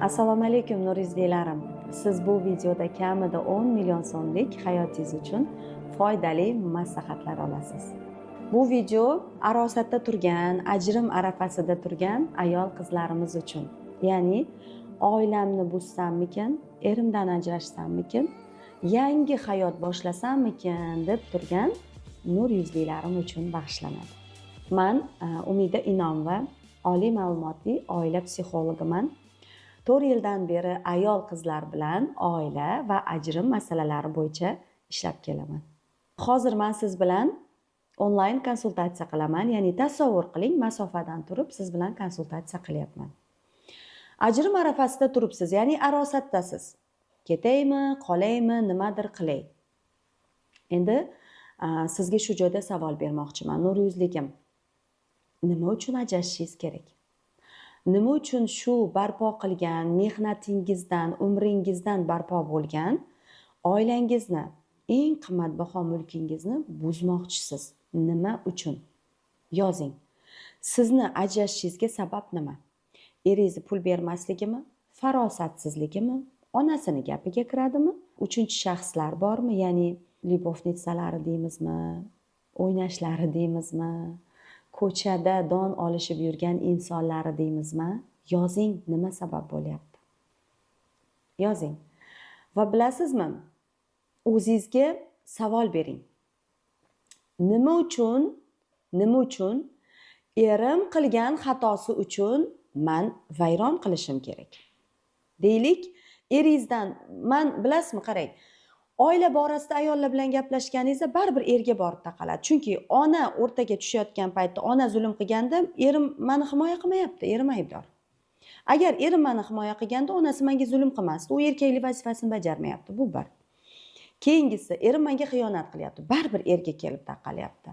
Assalomu alaykum, nur yuzlilarim. Siz bu videoda kamida 10 million so'mlik hayotingiz uchun foydali maslahatlar olasiz. Bu video arosatda turgan, ajrim arafasida turgan ayol qizlarimiz uchun. Ya'ni oilamni buzsammikin, erimdan ajrashsammikin, yangi hayot boshlasammikin deb turgan nur yuzlilarim uchun bag'ishlanadi. Man Umida Inomova, oliy ma'lumotli oila psixologiman. 4 yildan beri ayol qizlar bilan oila va ajrim masalalari bo'yicha ishlab kelaman. Hozir man siz bilan onlayn konsultatsiya qilaman, ya'ni tasavvur qiling, masofadan turib siz bilan konsultatsiya qilyapman. Ajrim arafasida turibsiz, ya'ni arosatdasiz. Ketaymi, qolaymi, nimadir qilay. Endi sizga shu joyda savol bermoqchiman. Nur yuzligim, nima uchun ajrashishingiz kerak? Nima uchun shu barpo qilgan mehnatingizdan, umringizdan barpo bo'lgan oilangizni, eng qimmatbaho mulkingizni buzmoqchisiz? Nima uchun? Yozing. Sizni ajrashishingizga sabab nima? Eringizni pul bermasligimi, farosatsizligimi, onasini gapiga kiradimi, uchinchi shaxslar bormi, ya'ni любовница lari deymizmi, o'ynashlari deymizmi, ko'chada don olishib yurgan insonlari deymizmi? Yozing, nima sabab bo'lyapti? Yozing. Va bilasizmi, o'zingizga savol bering. Nima uchun erim qilgan xatosi uchun man vayron qilishim kerak? Deylik, eringizdan man, bilasizmi, qarang, oila borasida ayollar bilan gaplashganingizda baribir erga borib taqaladi. Chunki ona o'rtaga tushayotgan paytda, ona zulm qilganda, erim mani himoya qilmayapti, erim aybdor. Agar erim mani himoya qilganda, onasi menga zulm qilmasdi, u erkaklik vazifasini bajarmayapti. Bu bir. Keyingisi, erim menga xiyonat qilyapti, baribir erga kelib taqalyapti.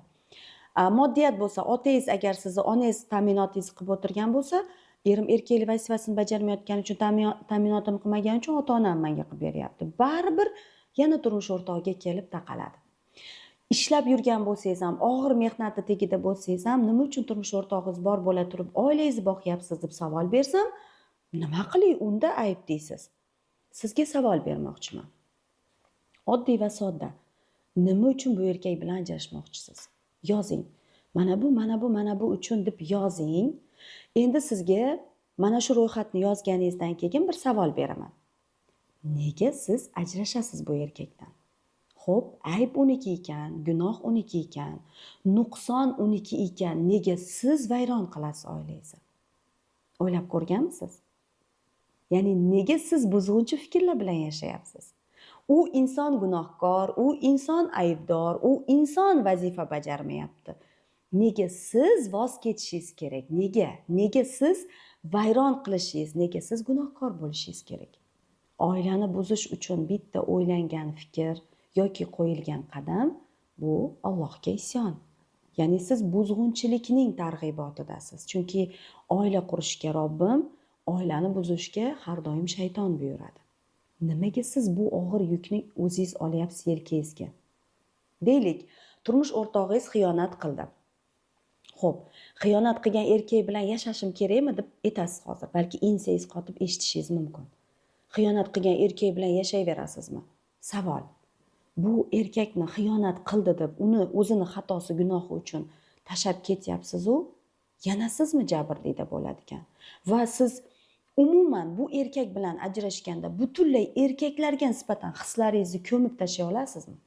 Moddiyat bo'lsa, otangiz agar sizni onangiz ta'minotingizni qilib o'tirgan bo'lsa, erim erkaklik vazifasini bajarmayotgani uchun, ta'minotini qilmagani uchun ota onam menga qilib beryapti. Baribir yana turmush o'rtog'iga kelib taqaladi. Ishlab yurgan bo'lsangiz ham, og'ir mehnati tagida bo'lsangiz ham, nima uchun turmush o'rtog'ingiz bor bo'la turib oilangizni boqyapsiz deb savol bersam, nima qilay, unda ayb deysiz. Sizga savol bermoqchiman. Oddiy va sodda. Nima uchun bu erkak bilan ajrashmoqchisiz? Yozing. Mana bu, mana bu, mana bu uchun deb yozing. Endi sizga mana shu ro'yxatni yozganingizdan keyin bir savol beraman. Nega siz ajrashasiz bu erkakdan? Xo'p, ayb uniki ekan, gunoh uniki ekan, nuqson uniki ekan, nega siz vayron qilasiz oilangizni? O'ylab ko'rganmisiz? Ya'ni nega siz buzg'unchi fikrlar bilan yashayapsiz? U inson gunohkor, u inson aybdor, u inson vazifa bajarmayapti. Nega siz voz kechishingiz kerak? Nega? Nega siz vayron qilishingiz, nega siz gunohkor bo'lishingiz kerak? Oilani buzish uchun bitta o'ylangan fikr yoki qo'yilgan qadam bu Allohga isyon. Ya'ni siz buzg'unchilikning targ'ibotidasiz. Chunki oila qurishga Robbim, oilani buzishga har doim shayton buyuradi. Nimaga siz bu og'ir yukni o'zingiz olyapsiz yelkangizga? Deylik, turmush o'rtog'ingiz xiyonat qildi. Xo'p, xiyonat qilgan erkak bilan yashashim kerakmi deb aytasiz hozir. Balki ensangiz qotib eshitishingiz mumkin. Xiyonat qilgan erkak bilan yashayverasizmi? Savol. Bu erkakni xiyonat qildi deb uni o'zini xatosi, gunohi uchun tashlab ketyapsiz-u, yana sizmi jabrdiyda bo'ladigan? Va siz umuman bu erkak bilan ajrashganda butunlay erkaklarga nisbatan hislaringizni ko'mib tashlay olasizmi?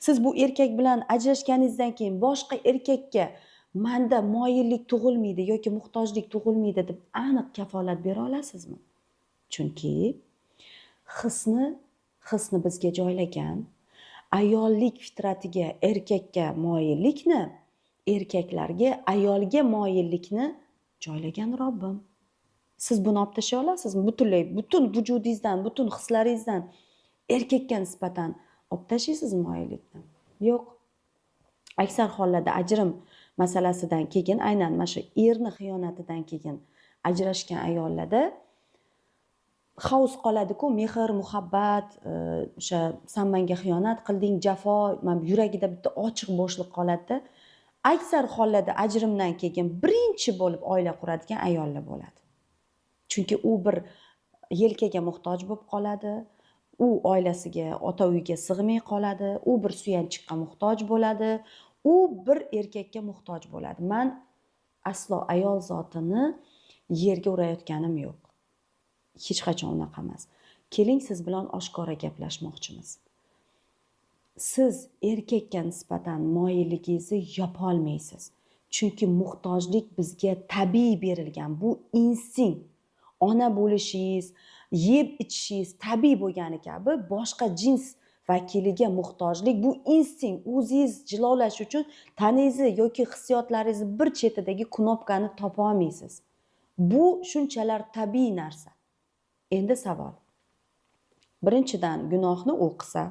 Siz bu erkak bilan ajrashganingizdan keyin boshqa erkakka manda moyillik tug'ilmaydi yoki muhtojlik tug'ilmaydi deb aniq kafolat bera olasizmi? Chunki hisni bizga joylagan ayollik fitratiga erkakka moyillikni, erkaklarga ayolga moyillikni joylagan Robbim. Siz buni olib tashlay olasizmi? Butunlay, butun vujudingizdan, butun hislaringizdan erkakka nisbatan olib tashlaysizmi moyillikni? Yo'q. Aksar hollarda ajrim masalasidan keyin, aynan mana shu erni xiyonatidan keyin ajrashgan ayollarda haus qoladi-ku, mehr, muhabbat, o'sha san menga xiyonat qilding, jafo, mana bu yuragida bitta ochiq bo'shliq qoladida. Aksar hollarda ajrimdan keyin birinchi bo'lib oila quradigan ayollar bo'ladi. Chunki u bir Yelkaga muhtoj bo'lib qoladi, u oilasiga, ota uyiga sig'may qoladi, u bir suyanchiqqa muhtoj bo'ladi, u bir erkakka muhtoj bo'ladi. Man aslo ayol zotini yerga urayotganim yo'q, hech qachon unaqa emas. Keling, siz bilan oshkora gaplashmoqchimiz. Siz erkakka nisbatan moyilligingizni yopolmaysiz, chunki muhtojlik bizga tabiiy berilgan, bu instinkt. Ona bo'lishingiz, yeb ichishingiz tabiiy bo'lgani kabi, boshqa jins vakiliga muhtojlik bu instinkt. O'zingiz jilovlash uchun tanangizni yoki hissiyotlaringizni bir chetidagi knopkani topa olmaysiz. Bu shunchalar tabiiy narsa. Endi savol: birinchidan, gunohni u qilsa,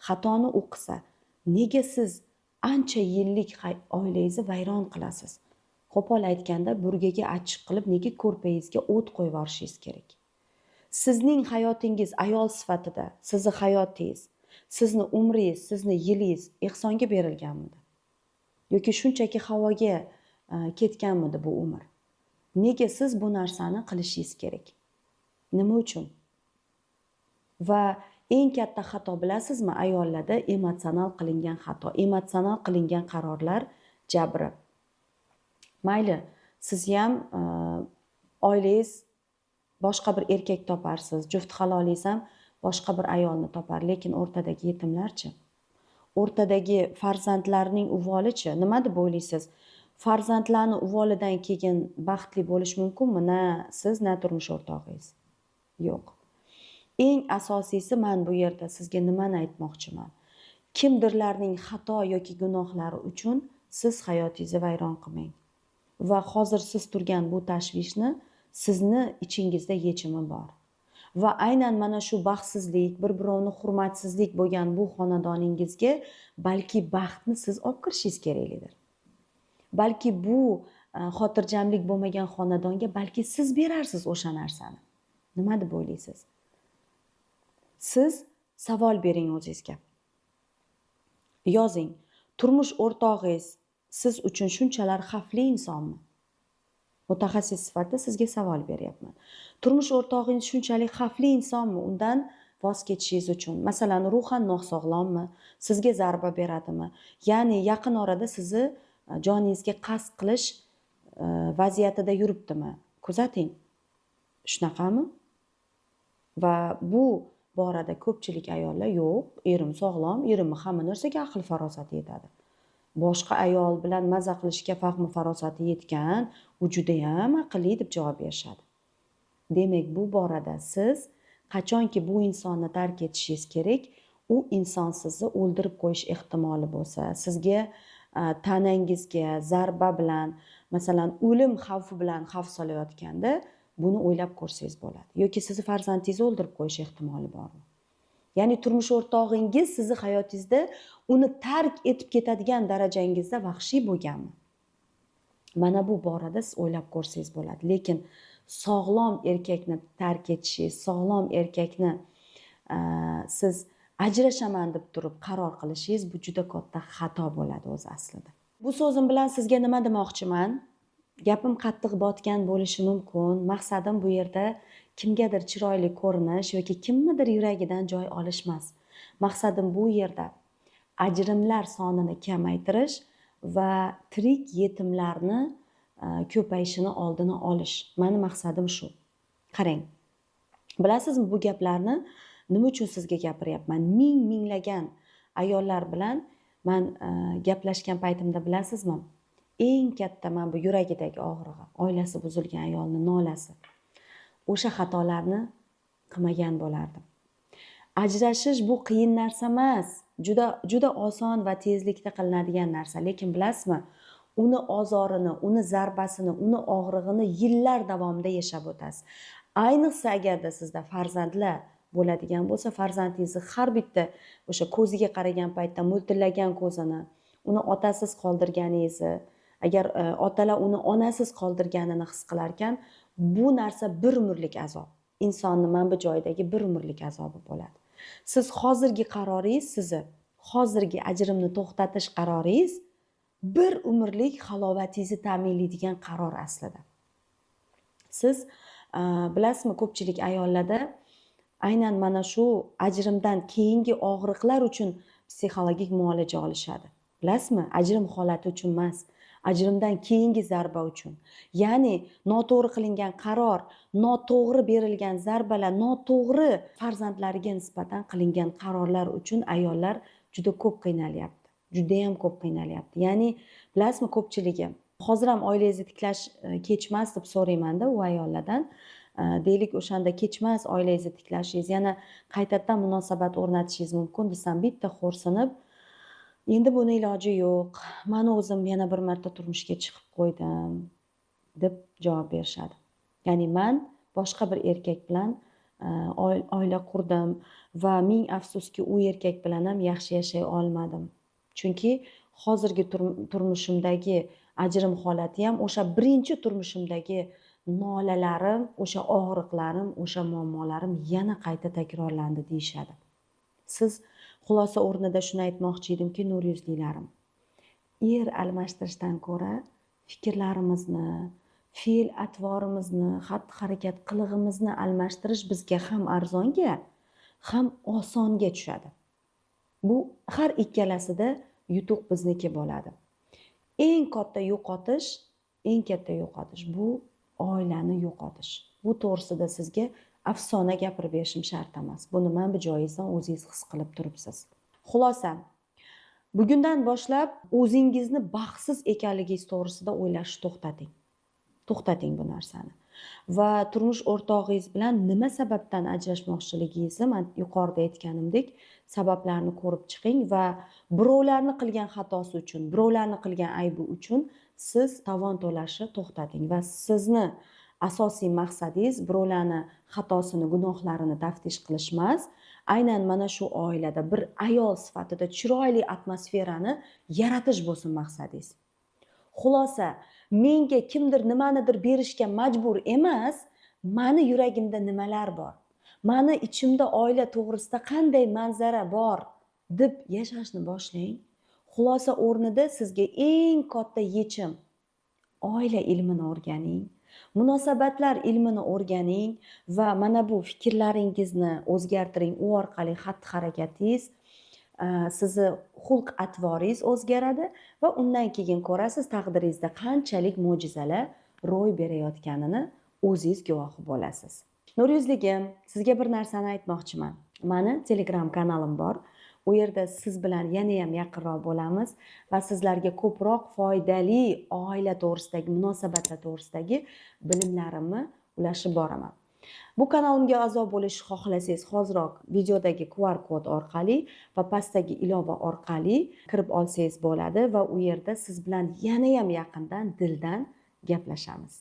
xatoni u qilsa, nega siz ancha yillik oilangizni vayron qilasiz? Qo'pol aytganda, burgaga achchiq qilib nega ko'rpangizga o't qo'yib yuborishingiz kerak? Sizning hayotingiz, ayol sifatida sizni hayotingiz, sizni umringiz, sizni yilingiz ehsonga berilganmidi yoki shunchaki havoga ketganmidi bu umr? Nega siz bu narsani qilishingiz kerak? Nima uchun? Va eng katta xato, bilasizmi, ayollarda emotsional qilingan xato, emotsional qilingan qarorlar jabri. Mayli, siz ham oilangiz boshqa bir erkak toparsiz, juft halolingiz ham boshqa bir ayolni topar, lekin o'rtadagi yetimlarchi? O'rtadagi farzandlarning uvolichi? Nima deb o'ylaysiz, farzandlarni uvolidan keyin baxtli bo'lish mumkinmi? Na siz, na turmush o'rtog'ingiz. Yo'q. Eng asosiysi, man bu yerda sizga nimani aytmoqchiman: kimdirlarning xato yoki gunohlari uchun siz hayotingizni vayron qilmang. Va hozir siz turgan bu tashvishni sizni ichingizda yechimi bor. Va aynan mana shu baxtsizlik, bir birovni hurmatsizlik bo'lgan bu xonadoningizga balki baxtni siz olib kirishingiz keraklidir. Balki bu xotirjamlik bo'lmagan xonadonga balki siz berarsiz o'sha narsani. Nima deb o'ylaysiz? Siz savol bering o'zingizga, yozing: turmush o'rtog'ingiz siz uchun shunchalar xavfli insonmi? Mutaxassis sifatida sizga savol beryapman. Turmush o'rtog'ingiz shunchalik xavfli insonmi undan voz kechishingiz uchun? Masalan, ruhan nosog'lommi, sizga zarba beradimi, ya'ni yaqin orada sizni joningizga qasd qilish vaziyatida yuribdimi? Kuzating, shunaqami? Va bu borada ko'pchilik ayollar: "Yo'q, erim sog'lom, erimni hamma narsaga aql farosati yetadi, boshqa ayol bilan maza qilishga fahmi farosati yetgan, u judayam aqlli", deb javob berishadi. Demak, bu borada siz qachonki bu insonni tark etishingiz kerak, u inson sizni o'ldirib qo'yish ehtimoli bo'lsa, sizga tanangizga zarba bilan, masalan, o'lim xavfi bilan xavf solayotganda, buni o'ylab ko'rsangiz bo'ladi. Yoki sizni farzandingizni o'ldirib qo'yish ehtimoli bormi? Ya'ni turmush o'rtog'ingiz sizni hayotingizda uni tark etib ketadigan darajangizda vahshiy bo'lganmi? Mana bu borada siz o'ylab ko'rsangiz bo'ladi. Lekin sog'lom erkakni tark etishingiz, sog'lom erkakni siz ajrashaman deb turib qaror qilishingiz, bu juda katta xato bo'ladi o'zi aslida. Bu so'zim bilan sizga nima demoqchiman? Gapim qattiq botgan bo'lishi mumkin. Maqsadim bu yerda kimgadir chiroyli ko'rinish yoki kimnidir yuragidan joy olish emas. Maqsadim bu yerda ajrimlar sonini kamaytirish va tirik yetimlarni ko'payishini oldini olish. Mani maqsadim shu. Qarang, bilasizmi, bu gaplarni nima uchun sizga gapiryapman? Ming minglagan ayollar bilan man gaplashgan paytimda, bilasizmi, eng katta mana bu yuragidagi og'rig'i, oilasi buzilgan ayolni nolasi: "O'sha xatolarni qilmagan bo'lardim". Ajrashish bu qiyin narsa emas, juda juda oson va tezlikda qilinadigan narsa. Lekin bilasizmi, uni ozorini, uni zarbasini, uni og'rig'ini yillar davomida yashab o'tasiz. Ayniqsa agarda sizda farzandlar bo'ladigan bo'lsa, farzandingizni har bitta o'sha ko'ziga qaragan paytda mo'ltillagan ko'zini, uni otasiz qoldirganingizni, agar otalar uni onasiz qoldirganini his qilarkan, bu narsa bir umrlik azob, insonni mana bu joyidagi bir umrlik azobi bo'ladi. Siz hozirgi qaroringiz, sizni hozirgi ajrimni to'xtatish qaroringiz bir umrlik halovatingizni ta'minlaydigan qaror aslida. Siz Bilasizmi, ko'pchilik ayollarda aynan mana shu ajrimdan keyingi og'riqlar uchun psixologik muolaja olishadi. Bilasizmi, ajrim holati uchun emas, ajrimdan keyingi zarba uchun. Ya'ni noto'g'ri qilingan qaror, noto'g'ri berilgan zarbalar, noto'g'ri farzandlariga nisbatan qilingan qarorlar uchun ayollar juda ko'p qiynalyapti. Judayam ko'p qiynalyapti. Ya'ni bilasizmi, ko'pchiligi hozir ham oilangizni tiklash kechmas deb so'raymanda u ayollardan. Deylik, o'shanda kechmas oilangizni tiklashingiz, yana qaytadan munosabat o'rnatishingiz mumkin desam, bitta xo'rsinib, endi buni iloji yo'q, man o'zim yana bir marta turmushga chiqib qo'ydim deb javob berishadi. Ya'ni man boshqa bir erkak bilan oila qurdim va ming afsuski u erkak bilan ham yaxshi yashay olmadim. Chunki hozirgi turmushimdagi ajrim holati ham o'sha birinchi turmushimdagi nolalarim, o'sha og'riqlarim, o'sha muammolarim yana qayta takrorlandi deyishadi. Siz xulosa o'rnida shuni aytmoqchi edimki, nur yuzlilarim, er almashtirishdan ko'ra fikrlarimizni, fe'l atvorimizni, xatti-harakat qilig'imizni almashtirish bizga ham arzonga, ham osonga tushadi. Bu har ikkalasida yutuq bizniki bo'ladi. Eng katta yo'qotish, eng katta yo'qotish bu oilani yo'qotish. Bu to'g'risida sizga afsona gapirib berishim shart emas. Buni mana bu joyingizdan o'zingiz his qilib turibsiz. Xulosa, bugundan boshlab o'zingizni baxtsiz ekanligingiz to'g'risida o'ylashni to'xtating. To'xtating bu narsani. Va turmush o'rtog'ingiz bilan nima sababdan ajrashmoqchiligingizni men yuqorida aytganimdek sabablarni ko'rib chiqing va birovlarni qilgan xatosi uchun, birovlarni qilgan aybi uchun siz tovon to'lashni to'xtating va sizni asosiy maqsadingiz birovlarni xatosini, gunohlarini taftish qilish emas, aynan mana shu oilada bir ayol sifatida chiroyli atmosferani yaratish bo'lsin maqsadingiz. Xulosa, menga kimdir nimanidir berishga majbur emas, mani yuragimda nimalar bor, mani ichimda oila to'g'risida qanday manzara bor deb yashashni boshlang. Xulosa o'rnida sizga eng katta yechim oila ilmini o'rganing, munosabatlar ilmini o'rganing va mana bu fikrlaringizni o'zgartiring. U orqali xatti-harakatingiz, sizni xulq atvoringiz o'zgaradi va undan keyin ko'rasiz taqdiringizda qanchalik mo'jizalar ro'y berayotganini o'zingiz guvohi bo'lasiz. Nur yuzligim, sizga bir narsani aytmoqchiman. Mani Telegram kanalim bor. U yerda siz bilan yana ham yaqinroq bo'lamiz va sizlarga ko'proq foydali oila to'g'risidagi, munosabatlar to'g'risidagi bilimlarimni ulashib boraman. Bu kanalimga a'zo bo'lishni xohlasangiz, hoziroq videodagi QR kod orqali va pastdagi ilova orqali kirib olsangiz bo'ladi va u yerda siz bilan yana ham yaqindan, dildan gaplashamiz.